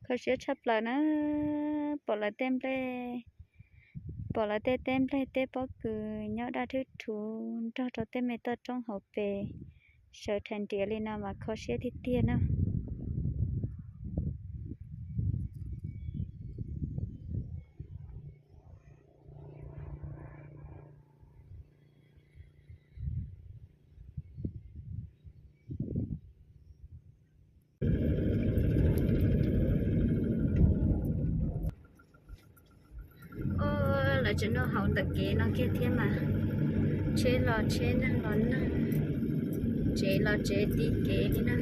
Kho siab tshaj plaws na, pom lawv tej nplej, pom lawv tej teb nplej tej pob kws nyob daj rhuv rhuv nrog rau tej me toj roob hauv pes sawv rhais nriav li no mas kho siab tiag tiag na. Lawv tseem noj haus ntawm kev no kiag thiab mas, tsheb los tsheb, neeg los neeg, tsev los tsev tib kev li na.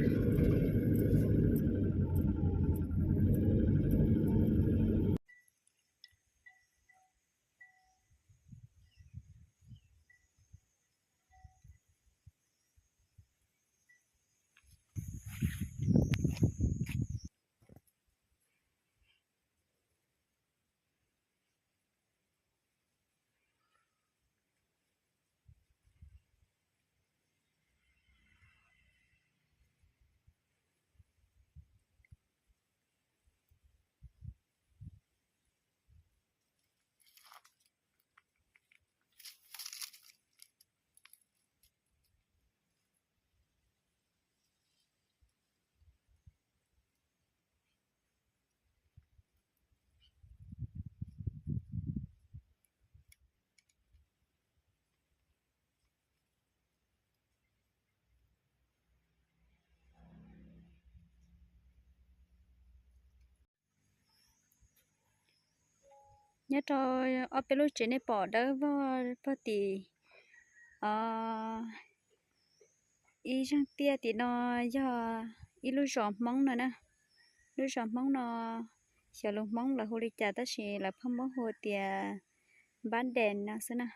Nyob rau ob peb lub tsev nej pom dawb vog pog tim ib zeeg tiaj tim no yog ib lub zos Hmoob no na. Lub zos Hmoob no xyov lus Hmoob lawv hu li cas tab sis lawv pheej muab hu tias Npab Des no xwb na.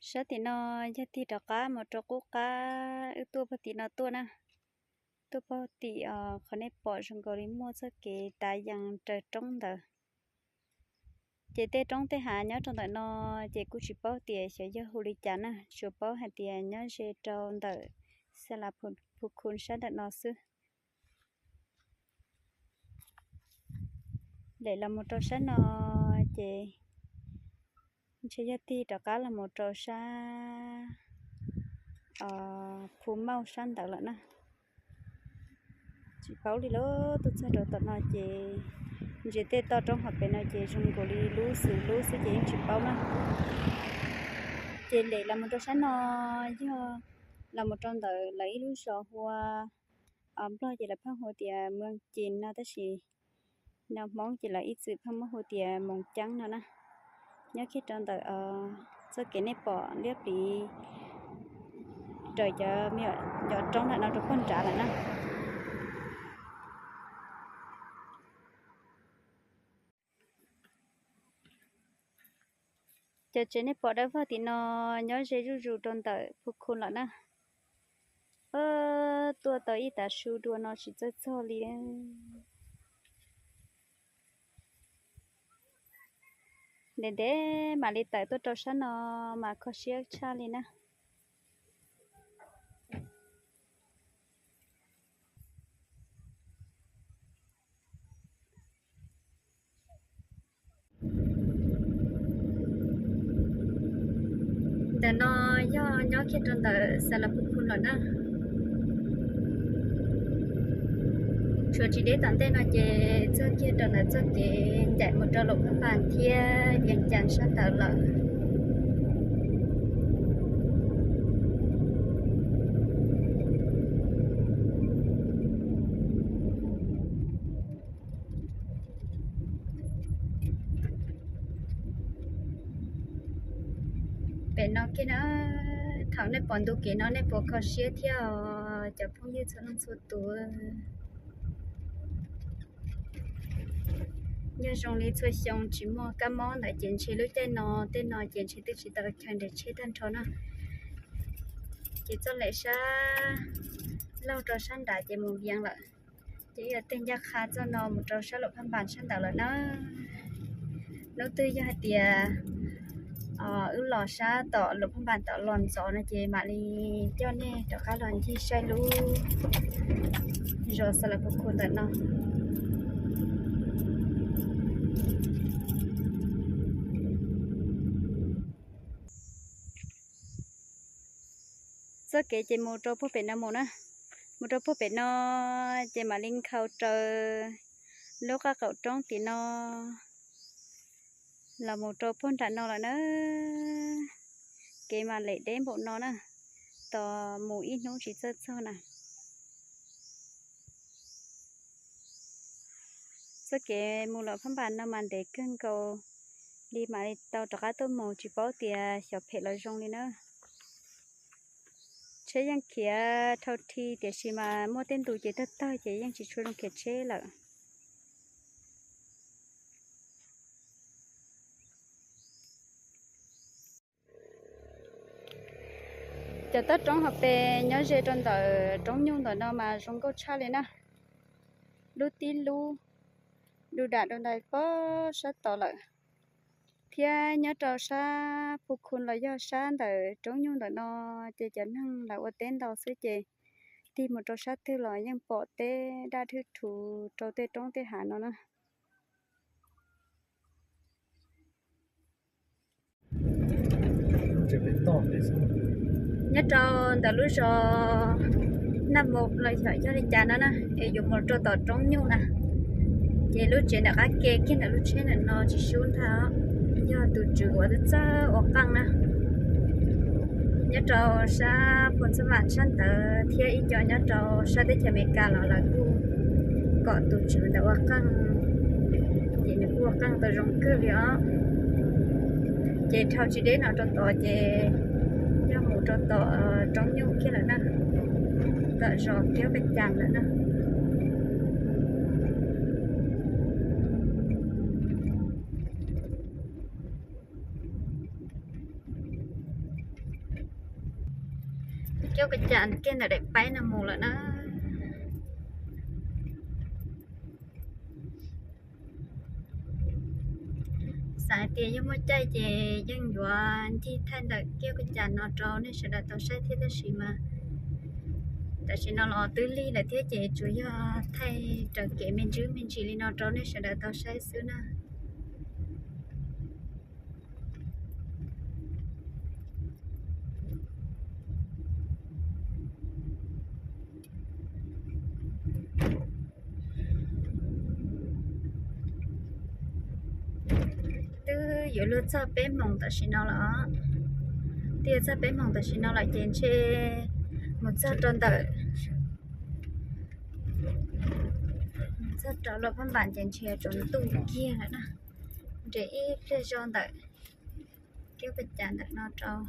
Sab tim no yog tig rov qab mus rau qub qab wb tuaj pog tim no tuaj na. Tuaj pog tim qhov nej pom zoo nkaus li muaj txoj kev tav yees raws roob ntawd. Ces tej roob tej hav nyob rau ntawm no ces kuj tsis paub tias xyov yog hu li cas na, tsuas paub hais tias nyob ze rau ntawm Xas Las Phu Khu sab ntawm no xwb. Lem los mus rau sab no ces ntshe yog tig rov qab los mus rau sab Phu Mauj sab ntawd lawm na. Tsis paub li lawm, tuaj txog rau tom no ces ntsia tej toj roob hauv pes no ces zoo nkaus li lub xwm lub xwb ces yeej tsis paub na. Ces lem los mus rau sab no yog los mus rau ntawm lawv ib lub zos hu ua Nplog ces lawv pheej hu tias Moos Ces no tab sis no Hmoob ces lawv ib txwm pheej muab hu tias Moos Ceeb no na. Nyob kiag rau ntawm txoj kev nej pom liab pliv raws cov me nyuam cov roob ntawm no rau puag nrad lawm na. Cov tsev nej pom dawb vog tim no nyob ze zuj zus rau ntawm Phu Khu lawm na. Tuaj tau ib tav su dua no tsis txawj txog li. Ntev ntev mam li tawm tuaj rau sab no mas kho siab tshaj li na. Ntawm no yog nyob kiag rau ntawm Xas Las Phu Khu lawm na. Tshuav tsis deb tom ntej no ces txog kiag rau ntawm txoj kev ncaim mus rau Luam Phab Npas thiab Vias Cas sab ntawd lawm. Pem no kiag na, thaum nej pom ntu kev no nej puas kho siab thiab os cov phooj ywg txhua leej txhua tus? Yog zoo li txhua xyoo tsis muaj kab mob ntawd ces ntshe lub caij no tej no ces ntshe twb tsis tau chaw nres tsheb tag nrho na. Ces txoj lem sab laug rau sab nrad ces mus Vias lawm. Ces yog tej ncaj qha txoj no mus rau sab Luam Phab Npas sab ntawd lawm na. Hnub twg yog hais tias wb los sab tom Luam Phab Npas tom los ntxov no ces mam li coj nej rov qab los ncig saib lub zos Xas Las Pus Khus ntawm no. Txoj kev ces mus rau puag pem no mus na, mus rau puag pem no ces mam li nkhaus raws lub qab qaum roob tim no los mus rau puag nram no lawm na. Kev mas lem deb npaum no na, tos mus ib hnub tsis txawj txog na. Txoj kev mus Luam Phab Npas no mas ntev kawg nkaus li mam li tau rov qab tuaj mus, tsis paub tias xyov phem los zoo li na. Tsheb yeej khiav dhau rhi tiam sis mas muaj tej ntu ces tawg tawg ces yeej tsis tshua zoo khiav tsheb lawm. Cov toj roob hauv pes nyob ze rau ntawm roob nyuj ntawm no mas zoo nkauj tshaj li na. Lub tib lub du dam rau ntais pob sab tod lawm, thiab nyob rau sab Phu Khu los yog sab ntawm roob nyuj ntawm no ces cov neeg lawv ua teb ntau xwb ces tig mus rau sab twg los yeej pom teb daj thwb thuv rau tej roob tej hav no na. Nyob rau ntawm lub zos Naj Mus los yog yog li cas no na, es yuav mus rau tom roob nyuj na, ces lub tsev ntawm qab ke kiag ntawm lub tsheb ntawm no tsis sub ntag, yog tus tswv uas txawj ua qeej na. Nyob rau sab Phu Txaj Vam sab ntawd thiab ib co nyob rau sab teb chaws Amelikas los lawv kuj kom tus tswv ntawd ua qeej, ces nws kuj ua qeej tau zoo kawg li os. Ces dhau tsis deb no rau tod ces yog mus rau tom roob nyuj kiag lawm na, tom zos Kiab Kaj Cas lawm na. Kiab Kaj Cas kiag ntawm daim paib no mus lawm na. Xav hais tias yog muaj caij ces yeej yuav ncig thaij ntawm Kiab Kaj Cas no rau nej sawv daws tau saib thiab tab sis mas tam sim no los twb lig lawm thiab ces tsuas yog thaij raws kev me ntsis me ntsis li no rau nej sawv daws tau saib xwb na. Twb yuav luag txog peb moos tam sim no lawm, twb yuav txog peb moos tam sim no lawm ces ntshe mus txog rau ntawm, txog rau Luam Phab Npas ces ntshe yuav tsaus ntuj kiag lawm na. Nres ib pliag zog ntawm Kiab Kaj Cas ntawm no rau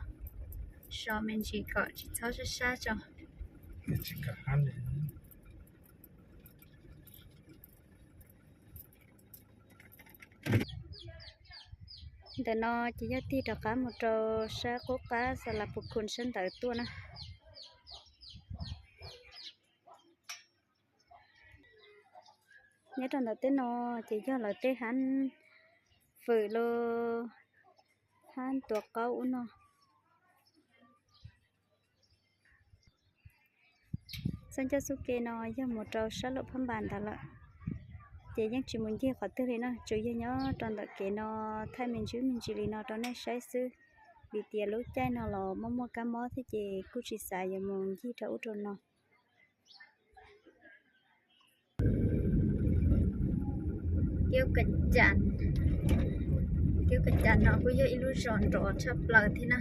so me ntsis kom tsis txhob sab sab tso. Ntawm no ces yog tig rov qab mus rau sab qub qab Xas Las Pus Khus sab ntawd tuaj na. Nyob rau ntawm tej no ces yog lawv tej hab fwm los hab tuav qaub ub no. Txoj ncauj xub ke no yog mus rau sab Luam Phab Npas ntawd lawm, ces yeej tsis mus ncig qhov twg li na, tsuas yog nyob rau ntawm kev no thaij me ntsis me ntsis li no rau nej saib xwb, vim tias lub caij no los muaj muaj kab mob thiab ces kuj tsis xav yuav mus ncig rau ub rau no. Kiab Kaj Cas, Kiab Kaj Cas no kuj yog ib lub zos nrov tshaj plaws thiab na.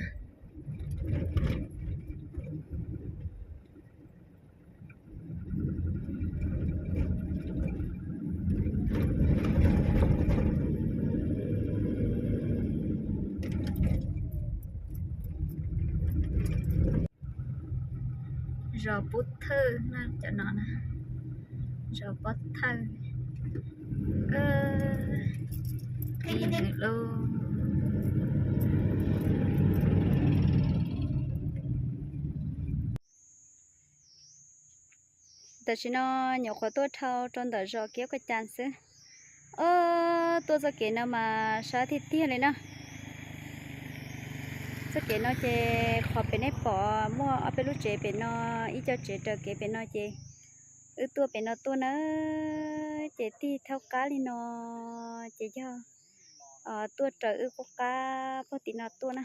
Zos Pub Thawj na, cov no na, zos Pub Thawj. Qis lawm lauj. Tam sim no nyuam qhuav tuaj dhau rau ntawm zos Kiab Kaj Cas xwb. Ob, tuaj txoj kev no mas sab tiag tiag li na. Txoj kev no ces qhov pem nej pom muaj ob peb lub tsev pem no, ib co tsev raws kev pem no ces Wb tuaj pem no tuaj na, ces tig thaub qab li no, ces yog tuaj raws wb qub qab pog tim no tuaj na.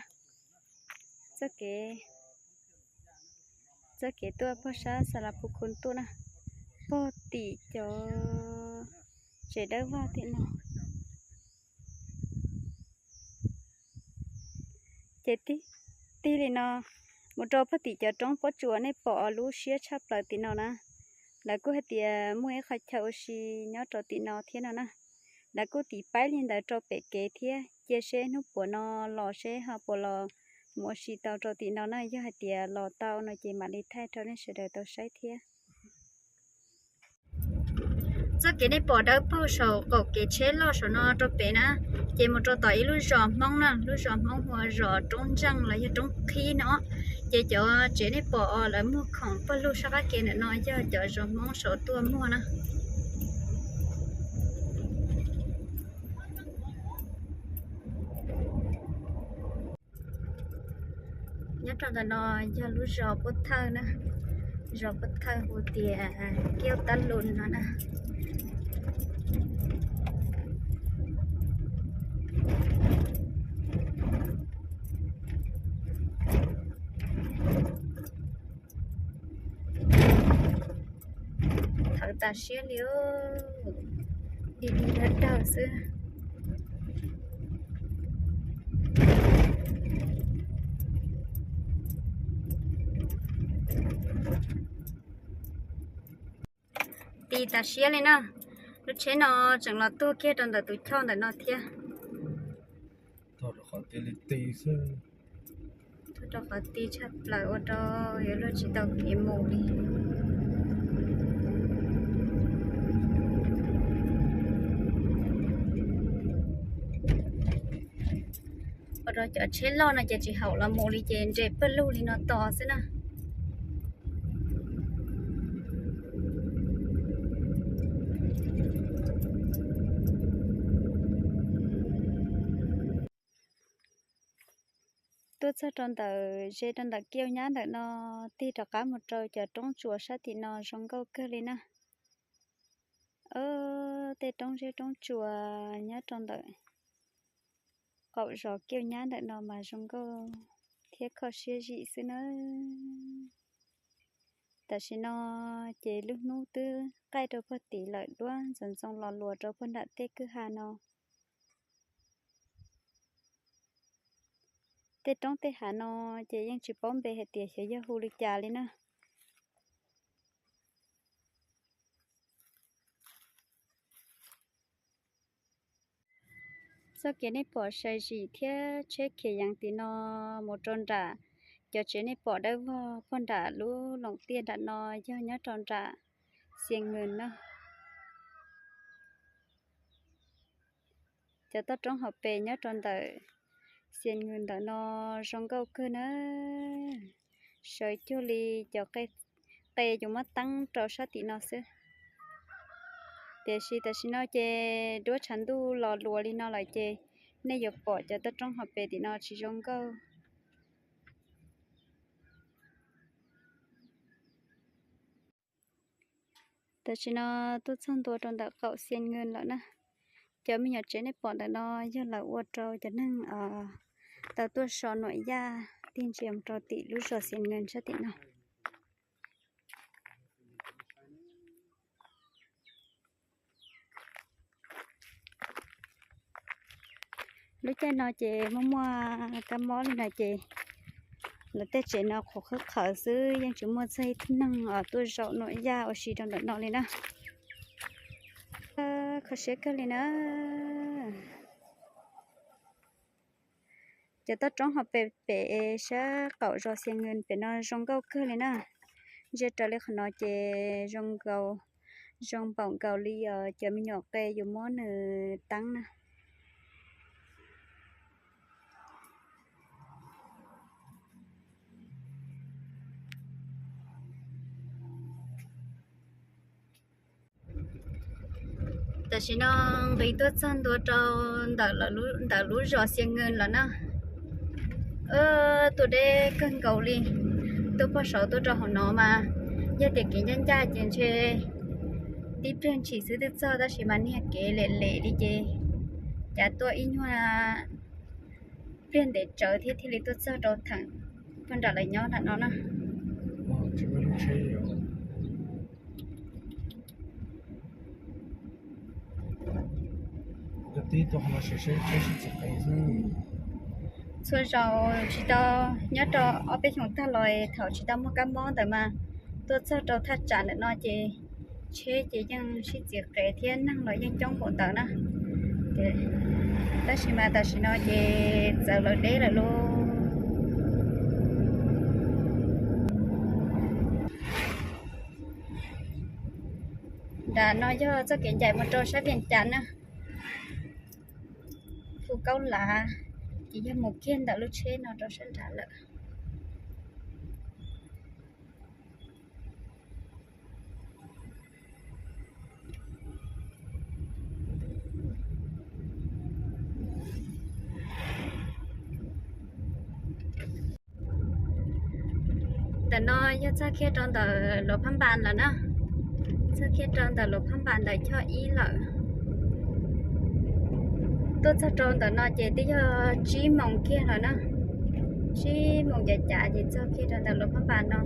Txoj kev, txoj kev tuaj pog sab Xas Las Phu Khu tuaj na, pog tim cov tsev dawb vog tim no. Ces tig li no mus rau pog tim cov roob pob tsuas nej pom lub siab tshaj plaws tim no na. Lawv kuj hais tias muaj ib qhov chaw ua si nyob rau tim no thiab no na. Lawv kuj tiv paib li ntawd rau pem kev thiab, cia seb hnub puas no los seb ho puas los mus ua si tau rau tim no na. Yog hais tias los tau no ces mam li thaij rau nej sawv daws tau saib thiab. Txoj kev nej pom dawb paug saum qaum kev tsheb loj saum no rau pem na, ces mus rau tom ib lub zos Hmoob na, lub zos Hmoob hu ua zos Roob Ntseej los yog Roob Qhib no. Ces cov tsev nej pom lawv muag khoom pawg lug sab qab kev ntawm no yog cov zos Hmoob saum tuaj muag na. Nyob rau ntawm no yog lub zos Pub Thawj na, zos Pub Thawj hu tias Kiab Tab Lus no na. Thawv tas siab li, dig dig dawg dawg xwb. Tig tas siab li na. Lub tsheb no tseem los tuag kiag rau ntawm tus choj ntawm no thiab. Tuag rau qhov tig tshaj plaws ua rau yuav luag tsis tau kev mus li. Ua rau cov tsheb loj no ces tsis haum los mus li ces nres pawg lug li no tos xwb na. Tuaj txog rau ntawm ze rau ntawm Kiab Nyab ntawm no, tig rov qab mus rau cov roob tsuas sab tim no zoo nkauj kawg li na. Tej roob zeb roob tsuas nyob rau ntawm qaum zos Kiab Nyab ntawm no mas zoo nkauj thiab kho siab zim xwb na. Tam sim no ces lub hnub twb qaij rau pog tid lawm, duab ntxoov ntxoo los luas rau pog nram tej kwj ha no. Tej roob tej hav no ces yeej tsis paub npe hais tias xyov yog hu li cas li na. Txoj kev nej pom sai zim thiab tsheb khiav yees tim no mus rau nram cov tsev nej pom dawb vog pog nram lub loos tiaj nram no yog nyob rau nram Xias Nws na. Cov toj roob hauv pes nyob rau ntawm Xias Nws ntawm no zoo nkauj kawg na. Sawv cuag li cov qe yus muab teeb rau sab tim no xwb. Tiam sis tam sim no ces duab tshav ntuj los luas li no lawm ces nej yuav pom cov toj roob hauv pes tim no tsis zoo nkauj. Tam sim no tuaj txog ntua rau ntawm qaum Xias Nws lawm na. Cov me nyuam tsev nej pom ntawm no yog lawv ua rau cov neeg tau tuaj so nuam yaj tig ntsia mus rau tim lub zos Xias Nws sab tim no. Lub caij no ces muaj muaj kab mob li no ces lawv tej tsev no qhuav qhawv qhawv xwb, yeej tsis muaj txog ib tug neeg tuaj zaum nuam yaj ua si rau ntawm no li na. Kho siab kawg li na. Cov toj roob hauv pes pem sab qaum zos Xias Nws pem no zoo nkauj kawg li na. Ntsia raws li qhov no ces zoo npaum nkaus li cov me nyuam qe yus muab nws teeb na. Tam sim no nqis tuaj txog ntua rau ntawm lub zos Xias Nws lawm na. Tuaj deb kawg nkaus li. Tuaj pog saud tuaj rau hauv no mas yog tias kev ncaj ncaj ces ntshe Tib pliag ntshis xwb twb txog, tab sis mas niag kev lem lem li ces cav tuaj ib nyuag pliag ntev tsawv thiab thiaj li tuaj txog rau theem puag nram lawv nyob nram no na. Txhua zaus tsis tau, nyob rau ob peb xyoos tag los thaum tsis tau muaj kab mob ntawd mas tuaj txog rau thaj tsam ntawm no ces tsheb ces yeej sib txiv qev thiab neeg los yeej coob npaum ntawd na. Tab sis mas tam sim no ces txawv lawm deb lawm lauj. Nram no yog txoj kev ncaim mus rau sab Vias Cas na. Phu Kaub Lav ces yog mus kiag ntawm lub tsheb no rau sab nrad lawm. Ntawm no yog txog kiag rau ntawm Luas Phab Npas lawm na. Txog kiag rau ntawm Luas Phab Npas ntawm choj ib lawm. Tuaj txog rau ntawm no ces twb yog tsib moos kiag lawm na. Tsib moos cav cav ces txog kiag rau ntawm Luas Phab Npas no.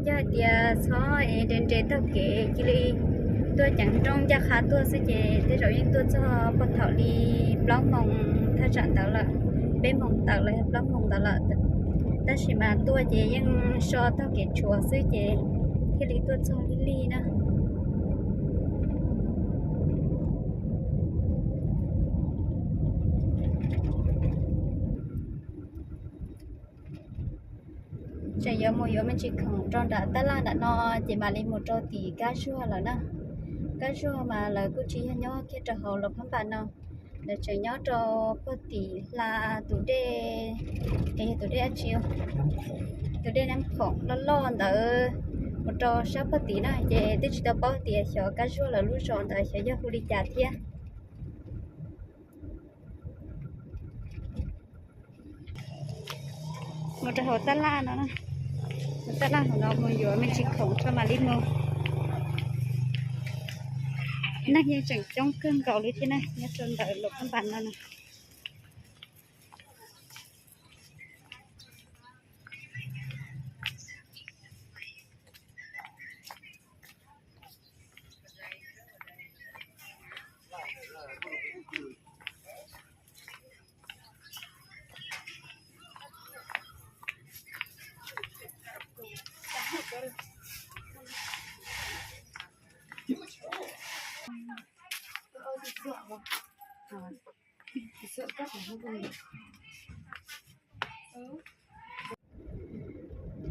Yog hais tias txhob es nres nres taug kev cia li tuaj ceev nrooj ncaj qha tuaj xwb ces tej zaum yeej tuaj txog puag thaum li plaub moos thaj tsam ntawd lawm, peb moos ntawd los yog plaub moos ntawd lawm. Tab sis mas tuaj ces yeej so taug kev tshuav xwb ces thiaj li tuaj txog lig lig na. Tseem yuav mus yuav me ntsis khoom rau nram tab laj nram no ces mam li mus rau tim Kab Zuag lawm na. Kab Zuag mas lawv kuj tsis yog nyob kiag rau hauv Luas Phab Npas no, lawv tseem nyob rau puag tim hla tus dej, es yog tus dej dab tsi, tus dej Nab Khoom loj loj ntawd mus rau sab puag tim na, ces twb tsis tau paub tias xyov Kab Zuag lawv lub zos ntawd xyov yog hu li cas thiab. Mus rau hauv tab laj no, hauv tab laj hauv no mus yuav me ntsis khoom tso mam li mus. Neeg yeej tseem coob kawg nkaus li thiab na, nyob rau ntawm Luas Phab Npas no na.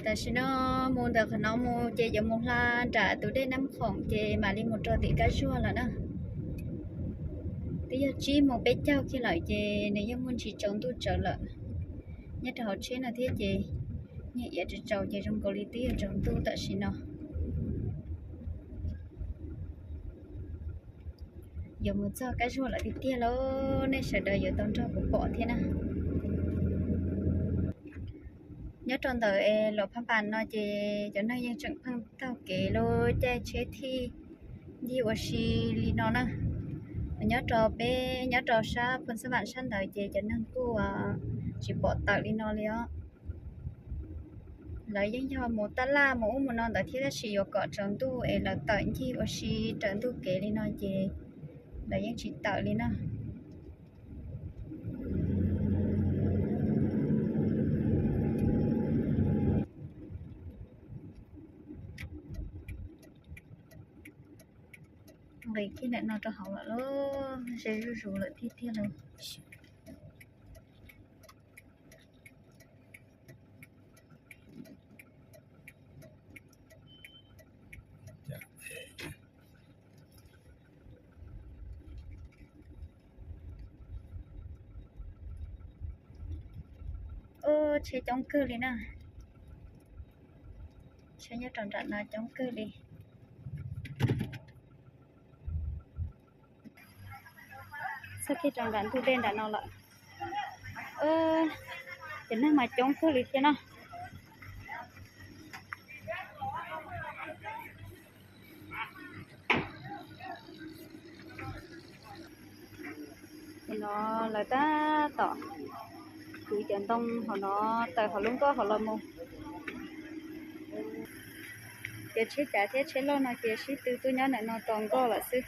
Tam sim no mus ntawm qhov no mus ces yuav mus hla nram tus dej Nab Khoom ces mam li mus rau tim Kab Zuag lawm na. Twb yog tsib moos peb caug kiag lawm ces nws yeej muaj ntsis tsaus ntuj tsawv lawm. Nyob rau hauv tsheb no thiab ces nyiag iav tsaus tsaus ces zoo nkaus li twb yog tsaus ntuj tam sim no. Yuav mus txog Kab Zuag lawm tiag tiag lauj, nej sawv daws yuav tau nrog kuv pom thiab na. Nyob rau ntawm Luas Phab Npas no ces cov neeg yeej tseem pheej taug kev lub caij tsheb thij ncig ua si li no na. Nyob rau peb nyob rau sab Phoos Xab Vam sab ntawd ces cov neeg kuj tsis pom tawm li no li os. Lawv yeej yog mus taj laj mus ub mus no ntawd thiab tab sis yuav kom tsaus ntuj es lawv tawm ncig ua si raws ntuj kev li no ces lawv yeej tsis tawm li na. Nqis kiag ntawm no rau hauv lawm lauj, ze zuj zus lawm tiag tiag lauj. Ub, tsheb coob kawg li na. Tsheb nyob rau nram no coob kawg li. Txog kiag rau nram ntug dej nram no lawm. Cov neeg mas coob kawg li thiab no. No lawv tab tom kwv cov ntoo hauv no tawm hauv lub nkoj hauv los mus. Cov tsheb cav thiab tsheb loj no ces sib tw tuaj nyob ntawm no tos nkoj lawm xwb.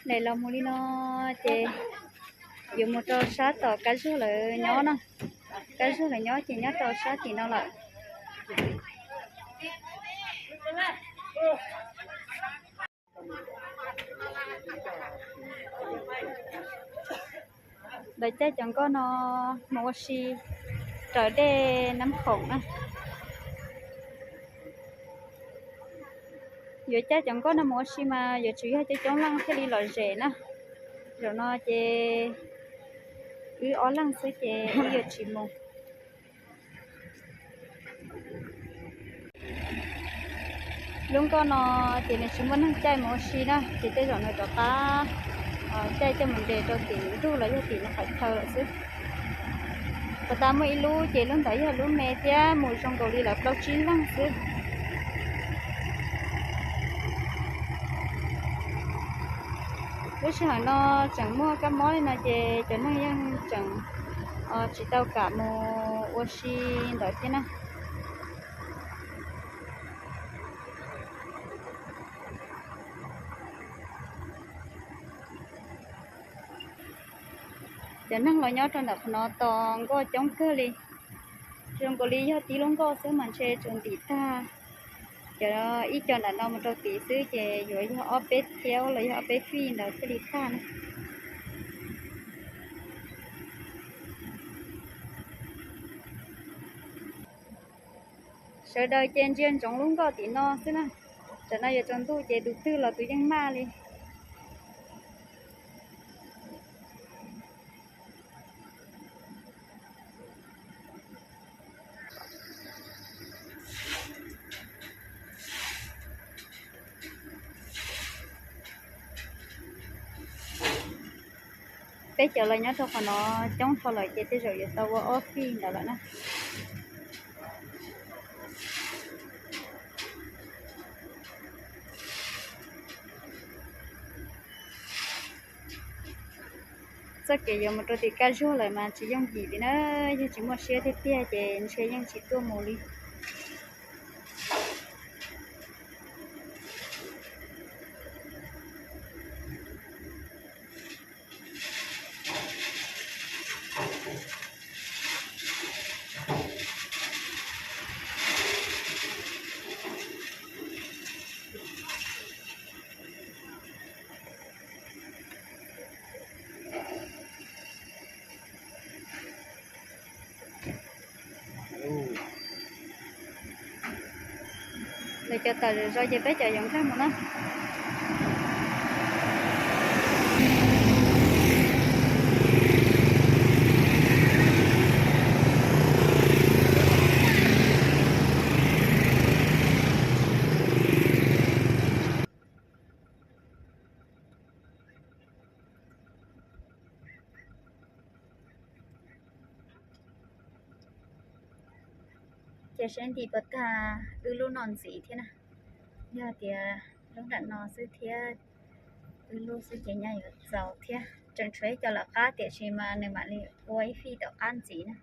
Daim los mus li no ces yuav mus rau sab tom Kab Zuag lawv nyob no. Kab Zuag lawv nyob ces nyob rau sab tim no lawm. Lawv caij cov nkoj no mus ua si raws dej Nab Khoom na. Yuav caij cov nkoj no mus ua si mas yuav tsum yog coob coob leej thiaj li lom zem na. Zaum no ces wb ob leeg xwb ces wb yuav tsis mus. Lub nkoj no ces nws tsis muaj neeg caij mus ua si na, ces tej zaum nws rov qab caij coj mus nres rau tim ntug los yog tim nws qhov chaw lawm xwb. Puas tas muaj ib lub ces lub ntawd yog lub me thiab mus zoo nkaus li lawv plaub tsib leeg xwb. Lub sij hawm no tseem muaj kab mob li no ces cov neeg yeej tseem tsis tau kam mus ua si ntawd thiab na. Cov neeg los nyob rau ntawm qhov no tos nkoj coob kawg li. Zoo nkaus li yog tib lub nkoj xwb mas ntshe tsuas ntim tag cov ib co nram no mus rau tid xwb ces yuav yog ob peb thiab los yog ob peb fij ntawd thiaj li tag na. Sawv daws ces ntsia ntsoov lub nkoj tim no xwb na. Tam no yuav tsaus ntuj ces tus twg los tus yeej maj li. Peb cov los nyob rau qhov no coob dhau lawm ces tej zaum yuav tau ua ob fij ntawd lawm na. Txoj kev yuav mus rau tim Kaj Zuag lawm mas tsis yooj yim li na, yog tsis muaj siab tiag tiag ces ntshe yeej tsis tuaj mus li. Lawv cov tawm zom zaws ces peb cov yuav nkag mus na. Ces seb ntim puas tag wb lub no ntxiv thiab na. Yog tias lub nram no xwb thiab wb lub xwb ces nyaj yuav txaus thiab. Tseem tshuav ib co lawv qab tiam sis mas nws mam li ua ib fij tom qab ntxiv na.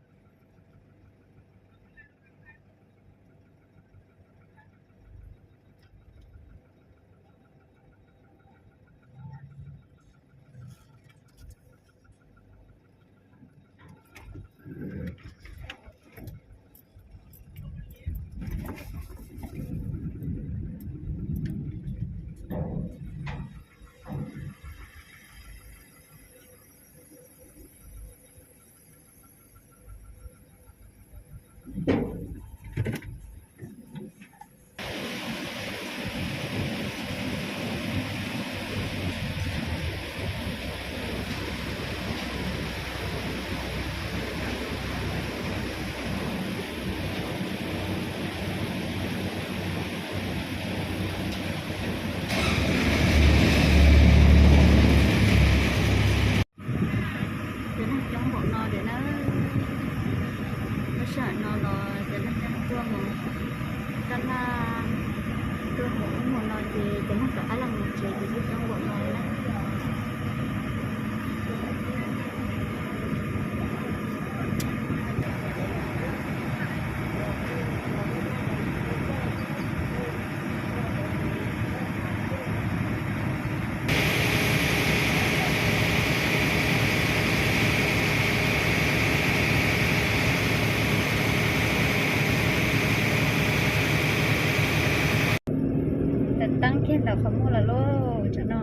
Tam no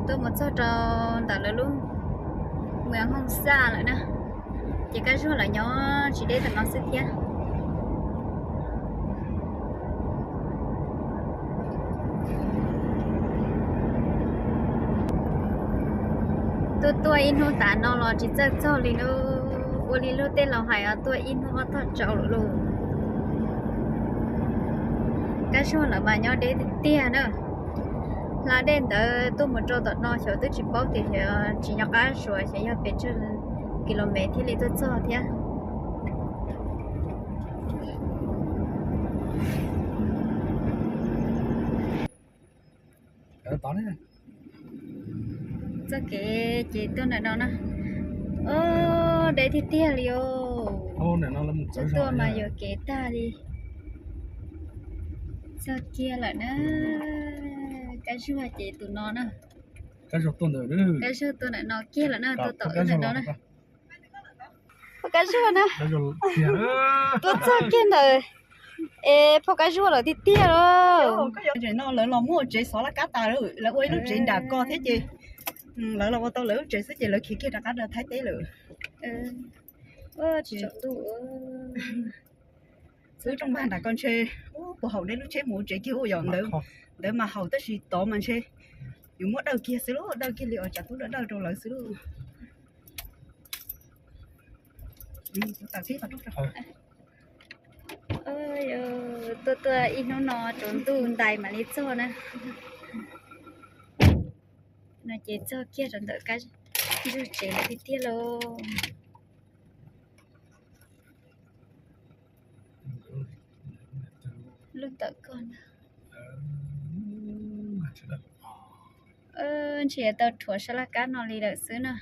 tuaj mus txog rau ntawm lawv lub Muas Hooj Xaj lawm na, ces Kab Zuag lawv nyob tsis deb tam no xwb thiab. Tuaj tuaj ib hnub tas no los tsis txawj txog li lauj, ua li luag tej laus hais os, tuaj ib hnub ob tog tsau lawm lauj. Kab Zuag lawv mas nyob deb tiag tiag na. Hla dej ntawd tuaj mus rau tom no xyov twb tsis paub tias xyov tsis nco qab suav xyov yog pes tsawg kilomev thiaj li tuaj txog thiab. Txoj kev ces tuaj ntawm no na. Os, deb tiag tiag li os. Tuaj mas yuam kev tag li. Txog kiag lawm na. Kab Zuag ces tus no na. Kab Zuag tuaj ntawm no kiag lawm na, tuaj tom wb ntawm no na. Phauj Kab Zuag na. Tuaj txog kiag ntawm es phauj Kab Zuag lawm tiag tiag lauj. Ntawm no lawv los muab ua tsev xov laj kab tas, lawv ua ib lub tsev nram ko thiab ces lawv los ua tau lawv lub tsev xwb ces lawv khiav kiag rov qab rau Thaib teb lawm. Tsis tsaus ntuj. Xwb rooj vag nram ko ntshe puas haum deb lub tsheb mus ua tsev kiag ua yom. Ntawd mas haum tab sis tod mas ntshe yuav muab dawj kiag xwb lauj, dawj kiag li os, tsam tub dawj dawj rau lawv xwb lauj. Tuaj tuaj ib hnub no tsaus ntuj ntais mam li txog na. No ces txog kiag rau ntawm Kab Zuag tsev lawm tiag tiag lauj. Lub ntawm ko na. Ntshe tau rhuav sab laj kab no li lawm xwb na.